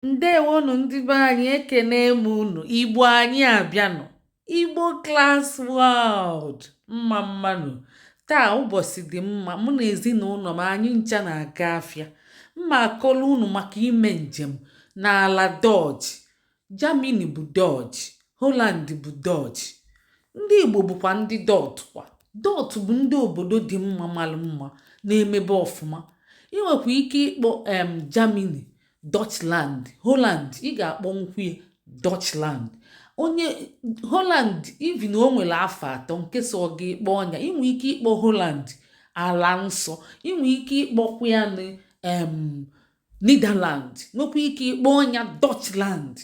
Ndewonụ ndị be anyị, ekene m unu. Igbo anyị abịanụ. Igbo Class World, mma mma nụ. Taa ụbọchị dị mma, mụ na ezinụlọ m anyị ncha na-aga afịa. M ma-akọlụ unu maka ime njem n'ala Dutch. Germany bụ Dutch, Holland bụ Dutch. Ndị Igbo bụkwa ndị Dutch kwa. Dutch bụ ndị obodo dị mma, mara mma, na-emebe ọfụma. Ị nwekwa ike ịkpọ Germany Deutschland, Holland ị ga-akpọnwukwu ya Deutschland. Onye Holland, even o nwere afa atọ nke so gị ịkpọ ọnya. Ị nwee ike ịkpọ Holland ala nsọ, ị nwee ike ịkpọkwa ya na Netherland, nwekwa ike ịkpọ ọnya Deutschland.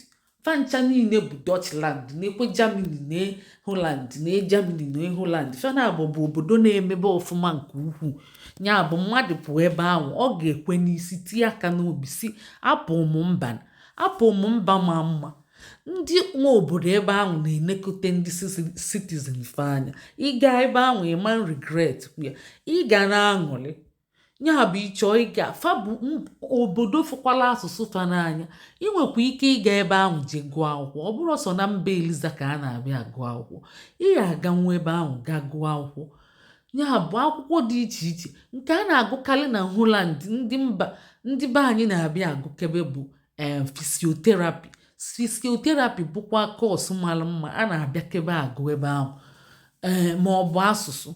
Fa ncha niile bụ Deutschland. Na-ekwe Germany na Holland, na Germany na Holland, fa naabọ bụ obodo na-emebe ọfụma nke ukwuu. Ya bụ mmadụ pụọ ebe ahụ, ọ ga-ekwe n'isi, tie aka n'obi, sị apụ m mba, apụ m mba ma mma. Ndị nwe obodo ebe ahụ na-enekọta ndị citizen fa anya. Ị gaa ebe ahụ, ị ma regret ya, ị ga na-aṅụrị. Ya bụ ị chọọ ịga, fa bụ obodo fụkwala asụsụ fa n'anya. Ị nwekwa ike ịga ebe ahụ jee gụọ akwụkwọ. Ọ bụrọ sọ na mba eliza ka a na-abịa agụ akwụkwọ, ị ga-aganwu ebe ahụ gaa gụọ akwụkwọ. Ya bụ akwụkwọ dị iche iche nke a na-agụkarị na Holland, ndị mba ndị be anyị na-abịa agụkebe bụ physiotherapy. Physiotherapy bụkwa course mara mma a na-abịakebe agụ ebe ahụ, ee, ma ọ bụ asụsụ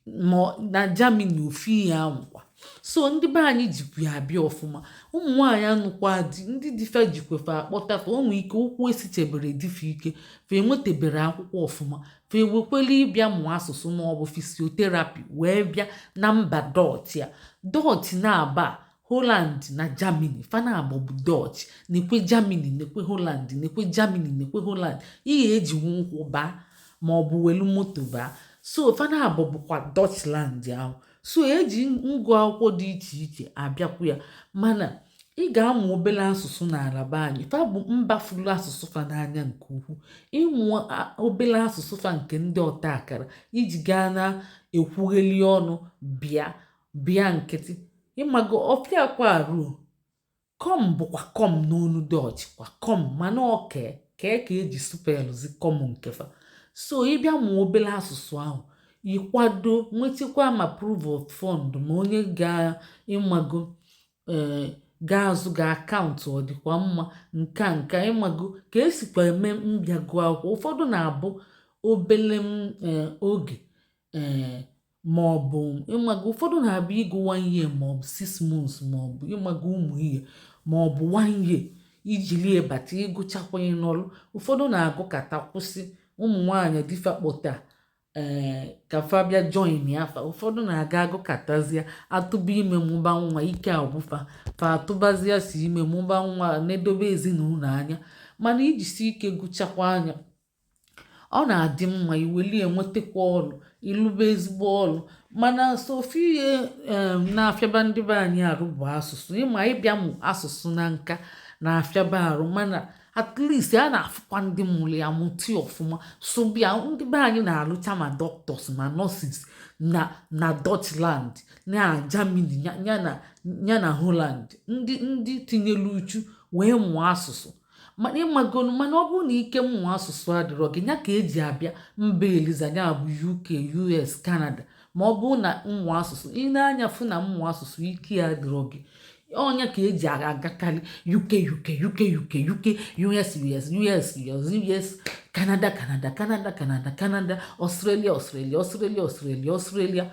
ma na Germany ofu ihe ahụ kwa. So ndị be anyị jikwa ya abịa ọfụma. Ụmụ nwaanyị anụkwa di, ndị di fa jikwefa akpọtafa. O nwee ike ụkwụ esichebere di fa ike, fa enwetebere akwụkwọ ọfụma, fa ewekwela ịbịa mụọ asụsụ ma ọ bụ physiotherapy wee bịa na mba Dutch a. Dutch na-aba Holland na Germany, fa naabọ bụ Dutch. Nekwe Germany, nekwe Holland, nekwe Germany, nekwe Holland. Ị ga-ejinwu ụkwụ baa ma ọ bụ welu moto baa. So fa naabọ bụkwa Deutschland ahụ. So eji ngụ akwụkwọ dị iche iche abịakwu ya, mana ị ga-amụ obere asụsụ n'ala be anyị. Fa bụ mba fụrụ asụsụ fa n'anya nke ukwuu. Ịmụ obere asụsụ fa nke ndị ọta akara iji gaa na-ekwugheli ọnụ bịa bịa nkịtị, ịmago ọfịa kwa aruo. Kom bụkwa kom n'onu Dutch kwa kom, mana ọ kee kee ka eji spellzi kom nke fa. So ịbịa mụọ obere asụsụ ahụ, ịkwado nwetakwa ma proof of fund, ma onye ga ịmago ee ga-azụ gị account, ọ dịkwa mma. Nka nka ịmago ka esikwa eme mbịa gụọ akwụkwọ. Ụfọdụ na-abụ obele oge, ee, ma ọ bụ ịmago ụfọdụ na-abịa ịgụ one year ma ọ bụ 6 months, ma ọ bụ ịmago ụmụ ihe, ma ọ bụ one year iji lie bata ịgụchakwa ịnọlụ. Ụfọdụ na-agụkata kwụsị. Ụmụ nwaanyị di fa kpọta, ee, ka fa bịa join ya fa. Ụfọdụ na-aga agụkatazie, atụba ime, mụba nwa, ike agwụfa fa, atụbazie si ime, mụba nwa, na-edobe ezinụlọ anya. Mana ijisi ike gụchakwa anya, ọ na-adị mma iwelie nwetakwa ọrụ, ịlụba ezigbo ọrụ. Mana sofu ihe na-afịaba ndị be anyị arụ bụ asụsụ. Ịma ịbịa mụ asụsụ na nka na-afịaba arụ, mana at least a na-afụkwa ndị mụrụ ya mụta ọfụma. So bịa, ndị be anyị na-alụcha ma doctors ma nurses na Deutschland na Germany ya na Holland, ndị tinyere uchu wee mụọ asụsụ. Mana ịmagonu, mana ọ bụrụ na ike mmụọ asụsụ adịrọ gị, ya ka eji abịa mba eliza, ya bụ UK, US, Canada. Ma ọ bụrụ na mmụọ asụsụ ị na-anya fụ na mmụọ asụsụ ike ya adịrọ gị, ọnya ka eji agakarị UK, UK, UK, UK, UK, US, US, US, US, US, Canada, Canada, Canada, Canada, Canada, Australia, Australia, Australia, Australia, Australia.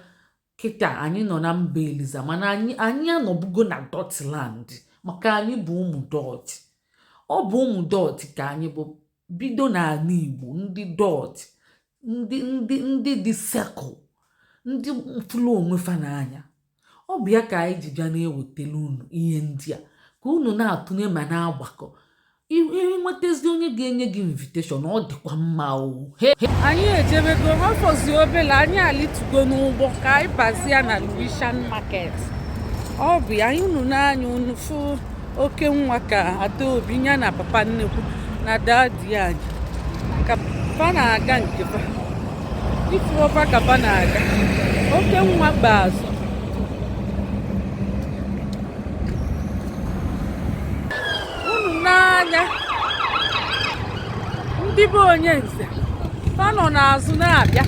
Kịta anyị nọ na mba eliza, mana anyị anọbugo na Deutschland, maka anyị bụ ụmụ Dutch. Ọ bụ ụmụ Dutch ka anyị bụ. Bido n'ala Igbo, ndị Dutch, ndị dị circle, ndị fụrụ onwe fa n'anya. Ọ bụ ya ka anyị ji bịa na-ewetara unu ihe ndị a ka unu na-atụnye ma na-agbakọ ịnwetazi onye ga-enye gị invitation. Ọ dịkwa mma o. Anyị ejebego, ọfọzi obele, anyị alitugo n'ụgbọ ka anyị bazie na Lewisham Market. Ọ bụ ya anyị unu n'anya unu fụ oke nwa ka Adaobi ya na papa nnekwu na daddy anyị ka fa na-aga nke fa ifurọfa ka fa na-aga oke nwa gba azụ. Unu anya ndị be onye nze fa nọ n'azụ na-abịa.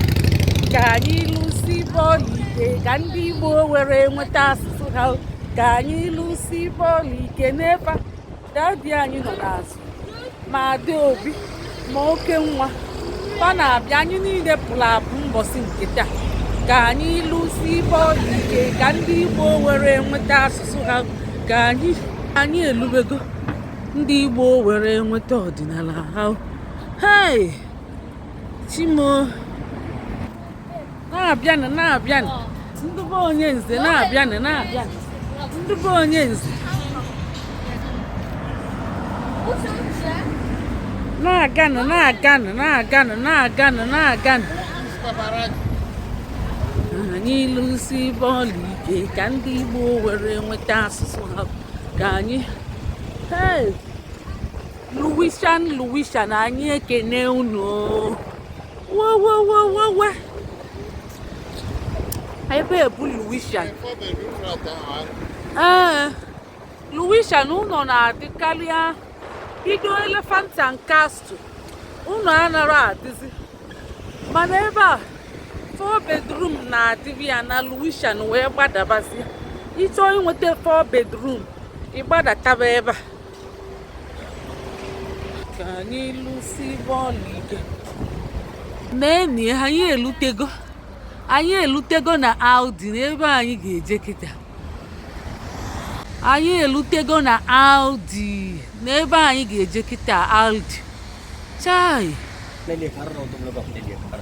Ka anyị lụsi bọọlụ ike, ka ndị Igbo were nweta asụsụ ha. Ka anyị lụsi bọọlụ ike n'efa. Daddy anyị nọ n'azụ, ma Adaobi ma oke nwa fa na-abịa. Anyị niile pụrụ apụ mbọsị nke taa. Ka anyị lụsi bọọlụ ike, ka ndị Igbo were nweta asụsụ ha. Ka anyị elubego ndị Igbo were nweta ọdịnala ha. Hey, chimo na-abịanụ, na-abịanụ, ndị be onye nze na-abịanụ, na-abịanụ, ndị be onye nze na-aganụ, na-aganụ, na-aganụ, na-aganụ, na-aganụ. Anyị lụsi bọọlụ ike, ka ndị Igbo were nweta asụsụ ha. Ka anyị, hey, Lewisham, Lewisham, anyị ekene unu. Wowowowowe, ebe bụ Lewisham. Ee, Lewisham, ụlọ na-adị karịa bido Elephant and Castle, ụlọ anara adịzi, mana ebe a 4 bedroom na-adịrị ya na Lewisham wee gbadabazie. Ịchọọ inweta 4 bedroom, ịgbadataba ebe a. Ka anyị lụsi bọọlụ ike. Neni, anyị elutego, anyị elutego na Aldi, n'ebe anyị ga-eje kịta. Anyị elutego na Aldi, n'ebe anyị ga-eje kịta, Aldi. Chai. अपने लिए कर रहा हूँ, तुम लोग अपने लिए कर।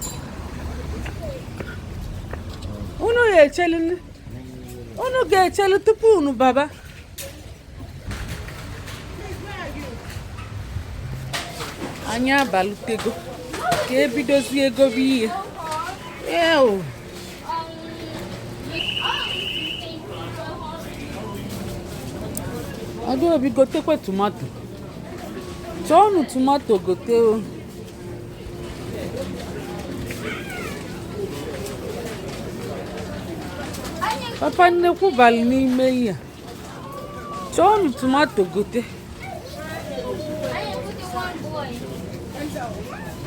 Unu ga-echelu, unu ga-echelu tupu unu baba. Anyị abalutego ka ebidozie gobe ihe. Eo, Adaobi, gotekwe tomato. Chọọnụ tomato gote o. Papa nnekwu balị n'ime ihe. Chọọnụ tomato gote.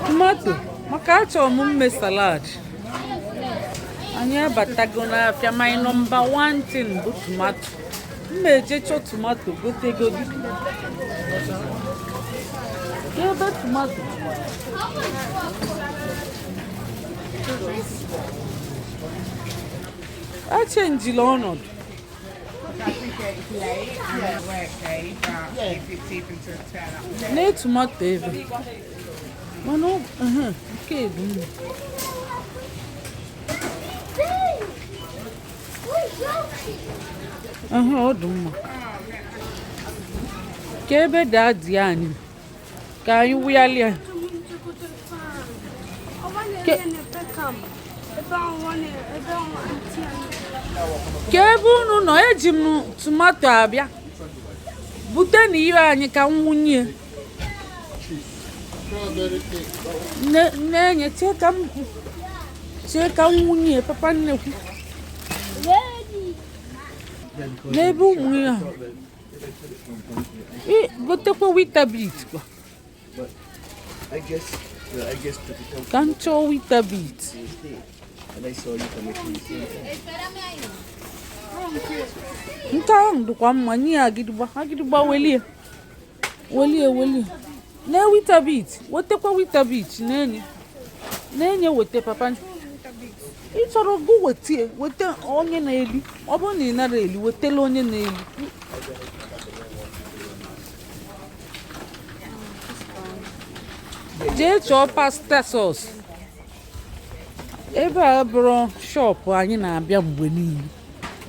Tomato maka achọrọ m mme salad. Anyị abatago n'afịa. My number one thing bụ tomato. M eje chọọ tomato gotegodi. Ebe tomato echenjila ọnọdụ. Nee tomato ebe mana nke dị mma. Ọ dị mma. Ka ebe daddy anyị, ka anyị wụghalịa. Ka ebe unu nọ, eji m tomato abịa. Bute na ihe anyị ka m wụnye. Nne enye, chee ka m chee ka m wụnye papa nnekwu n'ebe ụmụ ya. Gotekwa Weetabix kwa. Ka m chọọ Weetabix. Nke ahụ dịkwa mma, nye ya agịdịgba, agịdịgba, welie, welie, welie. Na Weetabix, wetekwa Weetabix. Na-enye, na-enye, weta papa. Ị chọrọ gụ wetie, weta onye na-eli. Ọ bụrụ na ị nara eli, wetela onye na-eli. Jee chọọ pasta sauce. Ebe a bụrụ shop anyị na-abịa mgbe niile,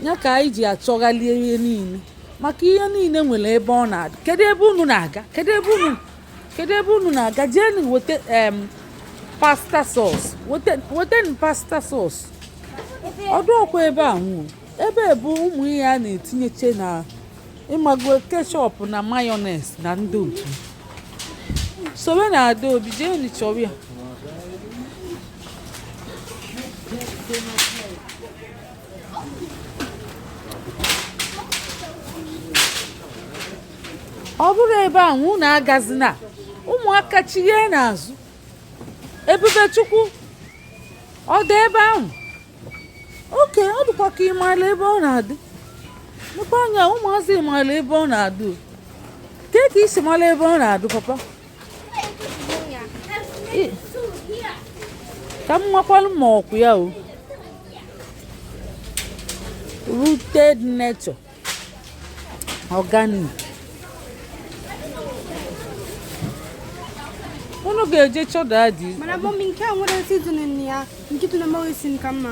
ya ka anyị ji achọghalị ihe niile, maka ihe niile nwere ebe ọ na-adị. Kedu ebe unu na-aga? Kedu ebe unu, kedu ebe unu na-aga? Jeenụ weta pasta sauce. Wetanu pasta sauce. Ọdụ ọkwa ebe a nwụ. Ebe bụ ụmụ ihe a na-etinyeche na ịmago ketchup na mayonnaise na ndị otu. Sobe na Adaobi, jeenụ chọwa ya. Ọ bụrụ ebe ahụ unu agazina, ụmụaka chighe n'azụ. Ebubechukwu, ọ dị ebe ahụ? Oke ọ dịkwa ka ị maara ebe ọ na-adị. Mekwa anya, ụmụazị maara ebe ọ na-adị o. Kee ka isi mara ebe ọ na-adị, papa? Ka m nwakwalụ ma ọkwụ ya o. Rooted Nature Organic. Unu ga-eje chọ daddy. Mana mommy, nke a nwere seasoning na ya, nke dị na medicine ka mma.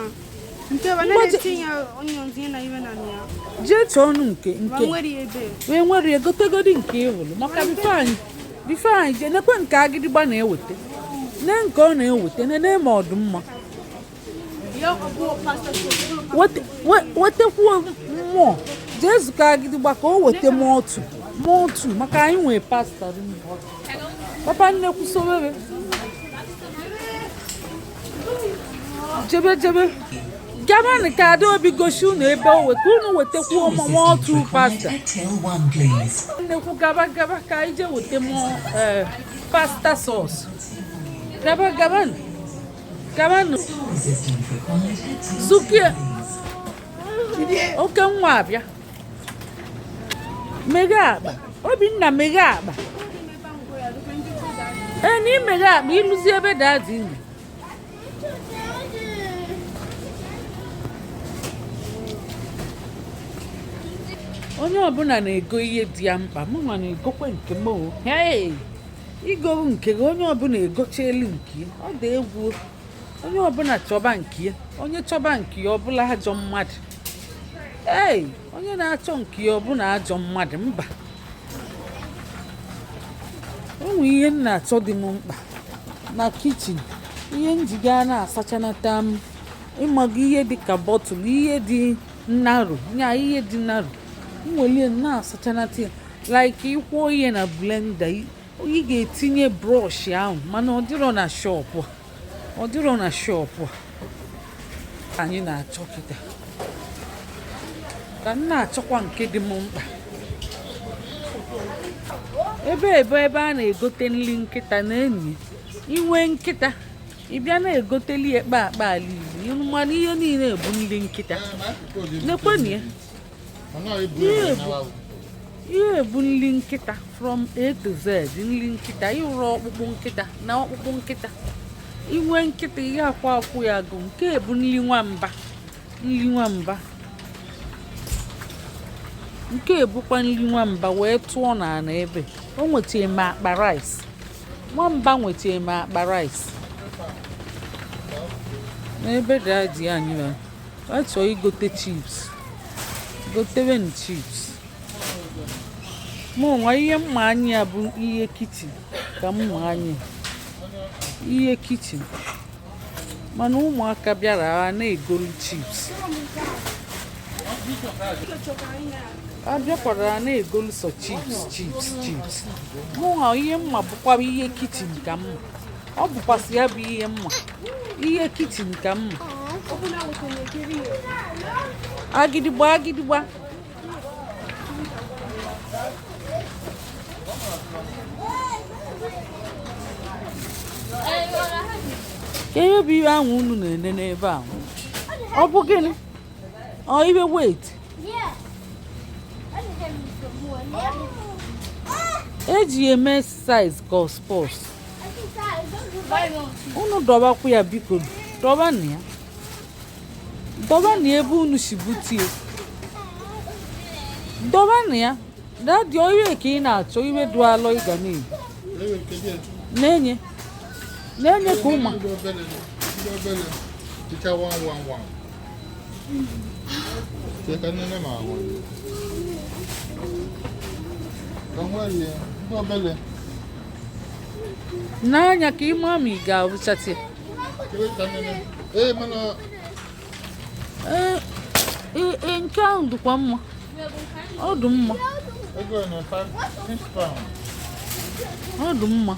Nke a na etinye onions na iwe na ya. Jee chọọ ọnụ nke Ma nke nwere ebe. Wee nwere egotegodi nke ị hụrụ, maka before anyị jee nekwe nke agịdịgba na-eweta, ne nke ọ na-eweta, nene ma ọ dị mma. Wetekwuo mmụọ, jee zụta agịdịgba ka o weta mọtụ mọtụ, maka anyị nwee pasta rinne. Papa nnekwu, sobebe jebe jebe gabanụ ka Adaobi gosi unu ebe o weta unu wetakwuo mọtụ pasta. At till 1, please. Nnekwu, gaba gaba ka anyị jee weta mụọ ee pasta sauce. Gaba gabanụ, gabanụ. Store assistant required at till 2, Zukie. Please. Oke nwa abịa meghe akpa. Obinna, meghe akpa. Ee, na imeghe akpa, ịlụzi ebe daddy nọ. Onye ọbụla na-ego ihe dị ya mkpa. Mụnwa na-egokwe nke m o. Hey! Igo nke gị, onye ọbụla egochaelu nke ya. Ọ dị egwu o. Onye ọbụla chọba nke ya. Onye chọba nke ya, ọbụla ajọ mmadụ. Ei, onye na-achọ nke ya ọbụla ajọ mmadụ, mba. O nwee ihe m na-achọ dị m mkpa na kitchen, ihe njiga na-asachanata m, ịmago, ihe dị ka bottle, ihe dị narrow nya, ihe dị narrow m welie na-asachanata ya, like ịkwọ ihe na blender, ị ga-etinye brush ahụ, mana ọ dịrọ na shop a. Ọ dịrọ na shop a anyị na-achọ kịta. Ka m na-achọkwa nke dị m mkpa. Ebe a na-egote nri nkịta na enyi inwe nkịta, ị bịa na-egoteli ekpe akpa ala Igbo, mana ihe niile bụ nri nkịta. Nekwenụ ya. Ihe bụ nri nkịta from A to Z, nri nkịta, ịrụ ọkpụkpụ nkịta na ọkpụkpụ nkịta. Inwe nkịta, ihe akwa akwụ ya gụ. Nke bụ nri nwamba, nri nwamba. Nke bụkwa nri nwamba wee tụọ n'ala ebe o nwetara m akpa rice nwamba, nwetara m akpa rice n'ebe daddy anyị. Na ọ chọọ igote chips, gotewenu chips. Mụ nwa, ihe mma anya ya bụ ihe kitchen ka mma anya, ihe kitchen, mana ụmụaka bịara ha na-egolu chips, abịakwara ha na-egolu sọ chips, chips, chips. Mụ nwa, ihe mma bụkwa ihe kitchen ka mma. Ọ bụkwasị ya bụ ihe mma, ihe kitchen ka mma. Agịdịgba, agịdịgba. Ka ihe bụ ihe ahụ unu na-ene n'ebe ahụ, ọ bụ gịnị? Ọ ibe weight eji eme exercise ka ọ sports. Unu dọbakwa ya, biko dọbanụ ya, dọbanụ ya ebe unu si butie, dọbanụ ya. Daddy, oye ka ị na-achọ iwe dị alọ, ị ga na-ebu na-enye na-enye ka ụmụ. Ndị obere, ndị obere dịcha 111. Chee ka nne ma ahụ. Ka nwere ndị obere. N'anya ka ime ma ị ga-abụchata ya. Kebe ka nne. Ee, mana Ee ee ee, nke ahụ dịkwa mma, ọ dị mma. Ego na 5 6 pound. Ọ dị mma,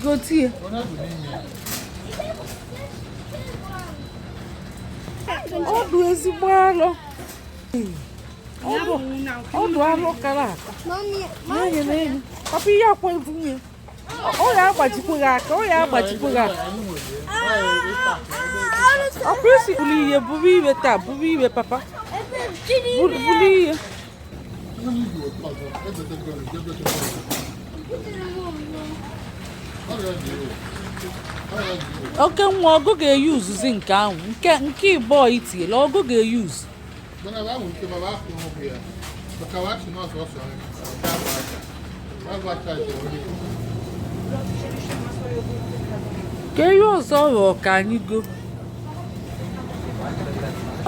gotie. Onye bụ n'ime ya? Ọ dị ezigbo alọ. Ọdụ arụ kara aka. Na-enye na-enye. Papa ihe akwa evu nwunye. Ọ ya agbajikwa gị aka, ọ ya agbajikwa gị aka. Ọkwa isi buru ihe, buru iwe taa, buru iwe papa. Buru ihe. Oke nwa ọgụ ga-eyi uzuzi nke ahụ nke ịbọọ itinyere ọgụ ga-eyi uzu. Ka ihe ọzọ rọọ ka anyị go.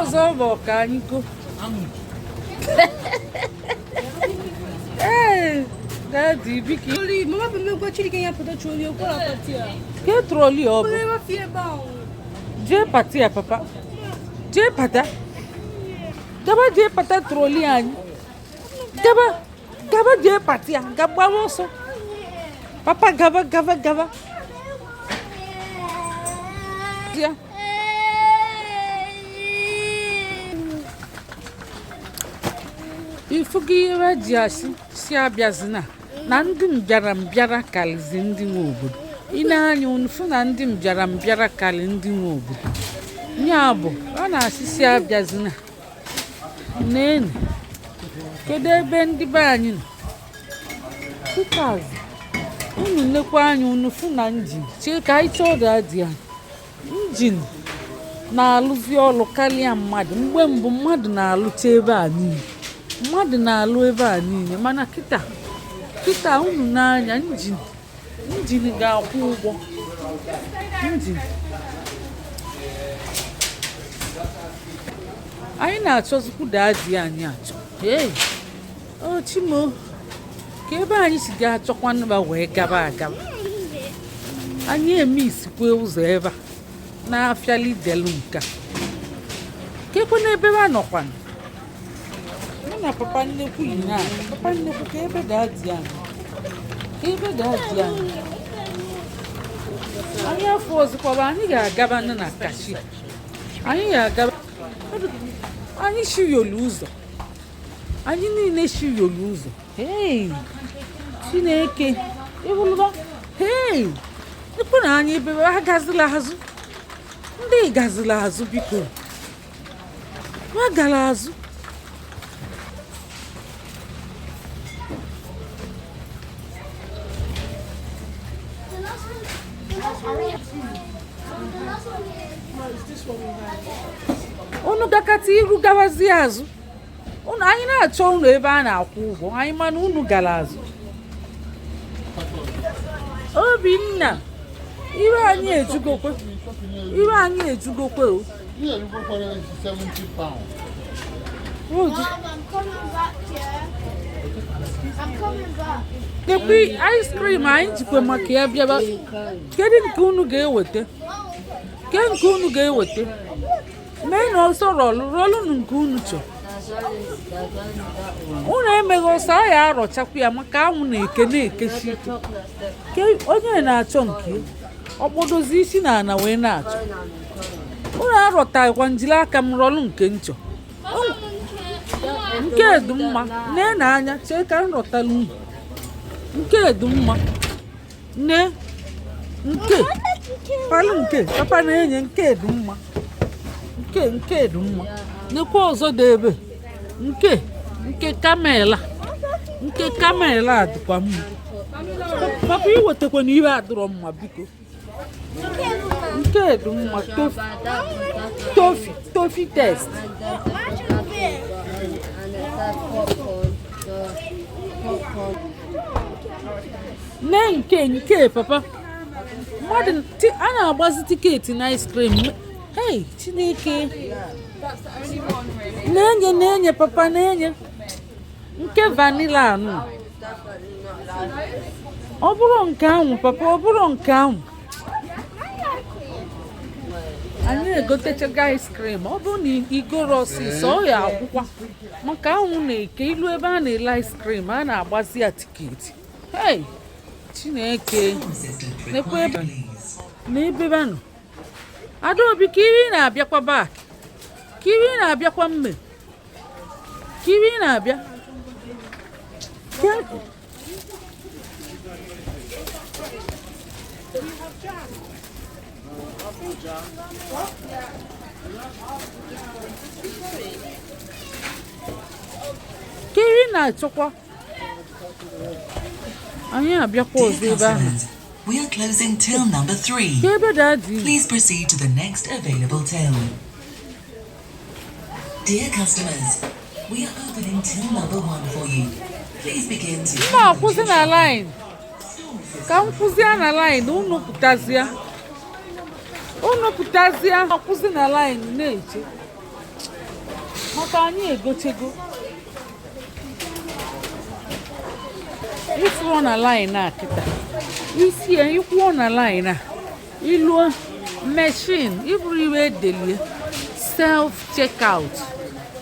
Ọzọ rọọ ka anyị go. Ee, daddy biko. Mama pembe Chidike ya pụta trolley okwara pati ya. Ke trolley ọ bụ? Onye ma fie ebe ahụ. Jee pati ya papa. Jee pata. Gaba jee pata trolley anyị. Gaba gaba jee pati ya. Gaba ọsọ. Papa gaba gaba gaba. Ya. Ifugo ihe ji asị si abịazina na ndị mbịara mbịara karịzi ndị nwe obodo. I na-anya unu fụ na ndị mbịara mbịara karị ndị nwe obodo. Ya bụ ọ na-asị si abịazina. Nene, kedu ebe ndị be anyị nọ? Peters, unu nekwa anya unu fụ na engine chee ka anyị chọọ daddy anyị. Engine na-alụzi ọlụ karịa mmadụ. Mgbe mbụ mmadụ na-alụcha ebe a niile. Mmadụ na-alụ ebe a niile mana kịta kịta unu n'anya engine engine ga-akwụ ụgwọ. Engine. Anyị na-achọzikwu daddy anyị achọ. Hey, o Chimo, ka ebe anyị si ga-achọkwanụba wee gaba agaba. Anyị eme isikwe ụzọ ebe a n'afịa Lidl nke a. Kekwe n'ebe ha nọkwanụ. Mụ na papa nnekwu yi na-aga. Papa nnekwu ka ebe daddy anyị. Ka ebe daddy anyị. Anyị afọ ọzọkwaba anyị ga-agaba na cashier. Anyị ga-agaba. Anyị shiriolu ụzọ. Anyị niile shiriolu ụzọ. Hey! Chineke, ịhụlụba? Hey! Ekwe na anyị ebe ha gazila azụ. Ndị gazila azụ biko. Ha gara azụ. The last one, the last one, the last one is Unu gakọta iru gawazie azụ. Unu anyị na-achọ unu ebe a na-akwụ ụgwọ. Anyị mana unu gara azụ. Obinna, iwe anyị ejugokwe. Iwe anyị ejugokwe o. Ihe erugbokwara £70. Oju. Mom, I'm coming back here. I'm coming back. Nekwe ice cream anyị jikwa maka ya bịaba. Kedu nke unu ga-eweta? Ke nke unu ga-eweta? Mee na ọsọ rọlụ rọlụnụ nke unu chọ. Unu emeghị ọsọ a ya arọchakwa ya maka anwụ na-eke na-ekechi ike. Ke onye na-achọ nke ya, ọ kpọdozi isi na ana wee na-achọ. Unu arọtakwa njiri aka m rọlụ nke nchọ. Nke dị mma, nee na anya chee ka m rọtala unu. Nke dị mma. Nee nke palụ nke papa na-enye nke dị mma. Nke dị mma. Nekwa ọzọ dị ebe. Nke camel a. Nke camel a dịkwa mma. Papa iwetakwa na ihe adịrọ mma biko. Nke dị mma toffee toffee toffee taste. And popcorn, popcorn. Nee nke papa. Mmadụ a na-agbazi ticket na ice cream. Hey, Chineke. Na-enye na-enye papa na-enye. Nke vanilla anụ. Ọ bụrụ nke ahụ papa, ọ bụrụ nke ahụ. Anyị egotechago ice cream. Ọ bụrụ na igoro ọsịsọ ọ ya akwụkwa. Maka anwụ na-eke ilu ebe a na-ele ice cream a na-agbazi ya ticket. Hey, Chineke. Assistant Nekwe required, ebe please. na ebe ba nọ. Adaobi ka iri na-abịakwa back. Ka iri na-abịakwa mme. Ka ibe ị na-abịa. Ka ibe ị na-achọkwa. Anyị abịakwa Dear ọzọ ebe ahụ. customers, we are closing till number 3. Ka ebe daddy. Please proceed to the next available till. Dear customers, we are opening till number 1 for you. Please begin to M na-akwụsị na line. Ka m kwụzie na line, unu pụtazie. Unu pụtazie, akwụsị na line na-eche. Maka anyị egochego. Ịfụọ na line a kịta. Isi ya, ịkwụọ na line a. Iluo machine, iburu iwe edelie. Self checkout,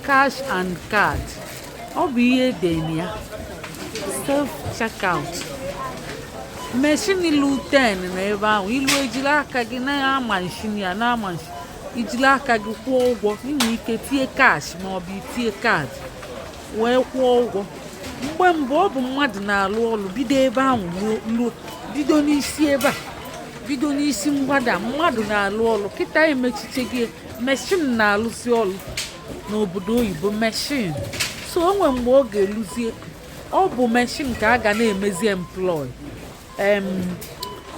cash and card. Ọ bụ ihe edeni ya. Self checkout. Machine ilu 10 na ebe ahụ. Ilu ejiri aka gị na-ama nshin ya na-ama nshin. Ijiri aka gị kwụọ ụgwọ. Ị nwere ike tie cash ma ọ bụ itie card wee kwụọ ụgwọ. Mgbe mbụ ọ bụ mmadụ na-alụ ọlụ bido ebe ahụ luo bido n'isi ebe a, bido n'isi mgbada, mmadụ na-alụ ọlụ. Kịta emechiche gị, machine na-alụsi ọlụ n'obodo oyibo, machine. So o nwere mgbe ọ ga-eluzie, ọ bụ machine ka a ga na-emezi employ.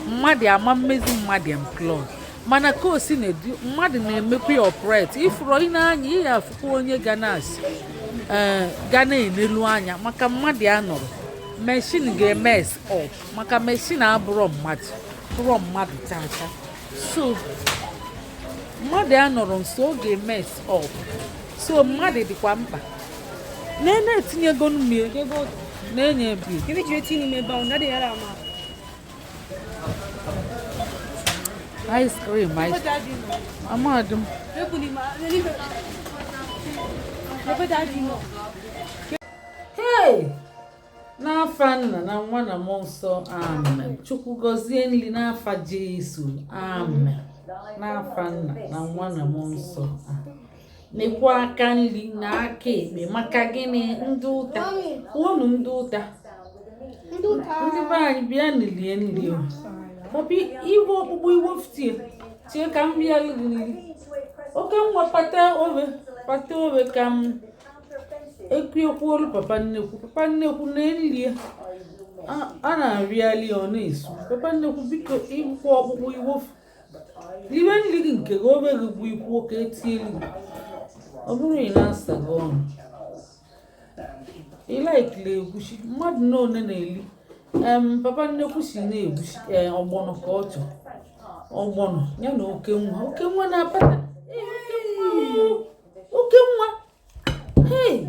Mmadụ ama mmezi mmadụ employ, mana ka o si na-edu mmadụ na-emekwa ya operate. Ifuru ị na-anya, ị ga-afụkwa onye ga na-asị ee ga na-enelu anya maka mmadụ ya nọrọ. Machine ga-emess up maka machine abụrọ mmadụ, bụrọ mmadụ chacha. So mmadụ ya nọrọ nso, ọ ga-emess up. So mmadụ dịkwa mkpa na etinyego mmiri na-enye bi. Ebe jiri tii n'ime ebe ahụ, daddy yara ama. Ice cream, ice. Ebe daddy nọ. Amadụ m. Ebe n'ime n'ime. Ebe daddy nọ. Hey! N'afa Nna na Nwa na Mmụọ Nsọ, amen. Chukwu gọzie nri n'afa Jesu, amen. N'afa Nna na Nwa na Mmụọ Nsọ, amen. Mekwa aka nri na aka ekpe. Maka gịnị? Ndị ụta kwuonu, ndị ụta, ndị be anyị, bịa lie nri o. Papa, iwe ọkpụkpụ iwefutie chie ka m bịa gị nri. Oke nwa, pata owe, pata owe ka m ekwuekwuolu papa nnekwu. Papa nnekwu na-elie a na-arịali, ọ na-esu. Papa nnekwu, biko, ịkwụ ọkpụkpụ iwofu, ribe nri gị nke gị. Obe gị bụ ikwuo ka etielu gị. Ọ bụrụ ị na-asa gị ọnụ, ị laikili egwusi mmadụ na one na-eli. Papa nnekwu si na-egwusi ee ọgbọnọ ka ọ chọ ọgbọnọ ya na oke nwa, oke nwa na-akpata. Ee, oke nwa, oke nwa. Hey,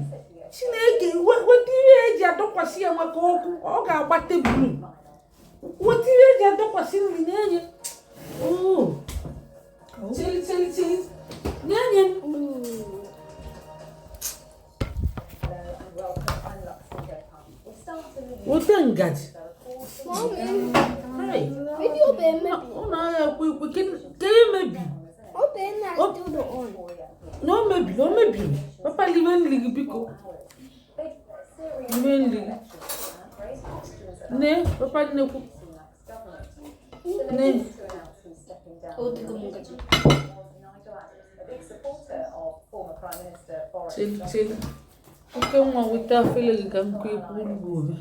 Chineke, weta ihe eji adọkwasị ya maka ọkụ ọ ga-agba tebụl. Weta ihe eji adọkwasị nri na-enye. Oo, chili chili chili na-enye m. Weta ngaji. Hey, ụnụ agha ekwe ekwe ka emebi na o mebiri, o mebiri. Papa, libe nri gị, biko, libe nri gị. Nne, papa nnekwu, nne. Cheli cheli, oke nwa, weta afele gị ka m kwe ekwu ugbo obe.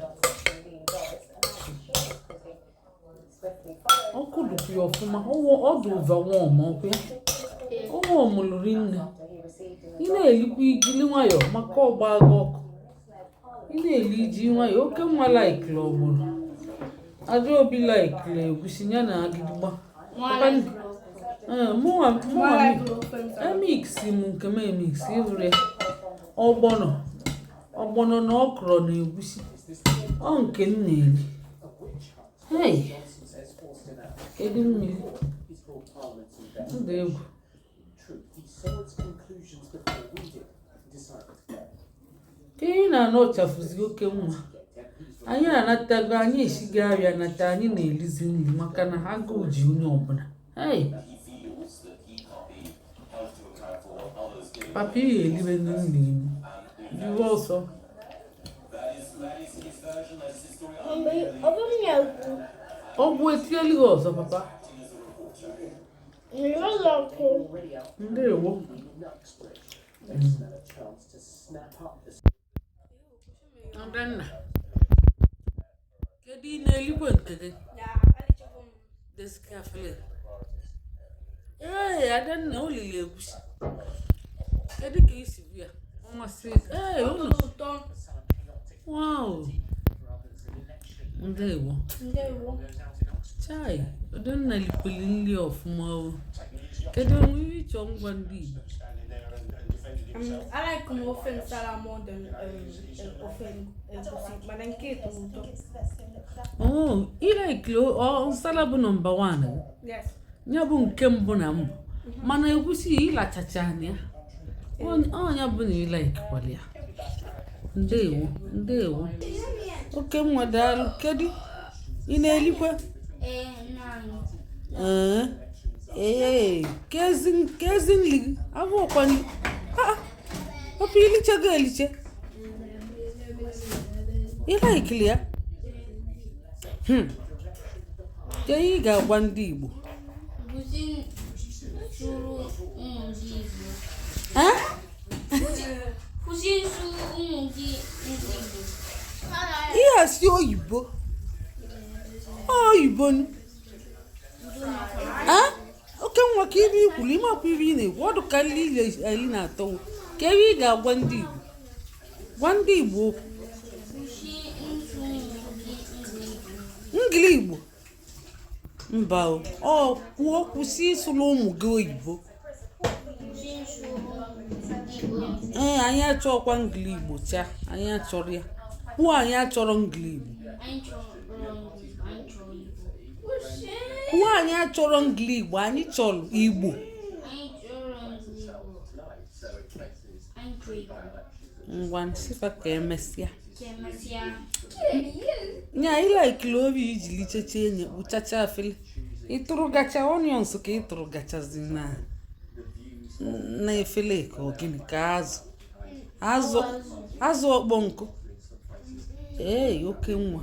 Ọkụ dụkwa ya ọfụma. Ọ dị over warm. Ọkụ ya ọnwa ọmụlụri nne. Ị na-elikwa ijili nwayọọ maka ọgba agha ọkụ. Ị na-eli ji nwayọọ. Oke nwa laikili ọgbọnọ, Adaobi laikili egusi ya na agịdịgba. Ee, mụnwa mụnwa emix m nke m, emix ịhụrụ ya, ọgbọnọ, ọgbọnọ na okro na egusi, ọ nke m na-eri. Hey, kedu mmiri ndụ egwu ka ị na-anọ ọchafuzi? Oke nwa, anyị anatago, anyị esigo arịa nata, anyị na-elizi nri maka na agụụ ji onye ọbụla. Hey, papa, ị ga-elibe nri. Biwe ọsọ. Ọ bụrụ na egwu. Ọgwụ etinyela gị ọzọ, papa. Ụlọ ọkụ. Ndewo. Adanna, kedu ị na-elikwe nke gị? Deskafele. Ee, Adanna, o lili egusi. Kedu ka isi bịa? Ọ masịrị. Ee, unu. Ụtọ. Wow. Ndewo. Ndewo. Chai, Adanna likweli nri ọfụma o. Kedu onwe ihe ịchọ ngwa ndị Igbo? I like ofe nsala more than ofe egusi, mana nke tọrọ ụtọ. Oh, ị like nsala bụ nọmba 1 gị? Yes. Ya bụ nke mbụ na mbụ, mana egusi ịlachacha ya ọnya bụ na ịlikekwala ya. Ndewo, ndewo, oke nwa, daalụ. Kedu ị na-elikwe? Ee, naanị. Ee, ee, kezi kezi nli gị abụọkwa ah, papa, ilichego eliche, ịlikeli ya. Ke ihe ị ga-agwa ndị Igbo? Kwụsị sụrụ ụmụ gị Igbo. Eh? Kwụsị ịsụ ụmụ gị ndị Igbo. Ihe asị oyibo, oyibo nu. Ah, oke nwa, ka ibe ikwuru, ịmakwa ibe ị na-ekwu, ọdụ ka nri ile eli na-atọwo. Ka ebe ị ga-agwa ndị Igbo, gwa ndị Igbo okwu. Kwụsị ịsụ ụmụ gị ndị Igbo. Ngili Igbo mba o, ọ kwuo, kwụsị ịsụrụ ụmụ gị oyibo. Kwụsị ịsụ ụmụ gị oyibo. Ee, anyị achọkwa ngili Igbo cha, anyị achọrọ ya. Kwuo, anyị achọrọ ngili Igbo. Anyị chọrọ Igbo. Anyị chọrọ Igbo. Kwuo, anyị achọrọ ngili Igbo, anyị chọrọ Igbo. Anyị chọrọ Igbo. Anyị chọrọ Igbo. Ngwa, nsịfa ka emesịa. Ka emesịa. Nya ịlikili obi iji lichecha enye kpụchacha afele, ịtụrụ gacha onions ka ịtụrụ gachazi na efele, ka ọ gịnị ka azụ azụ ọkpọ nkụ. Ee, oke nwa.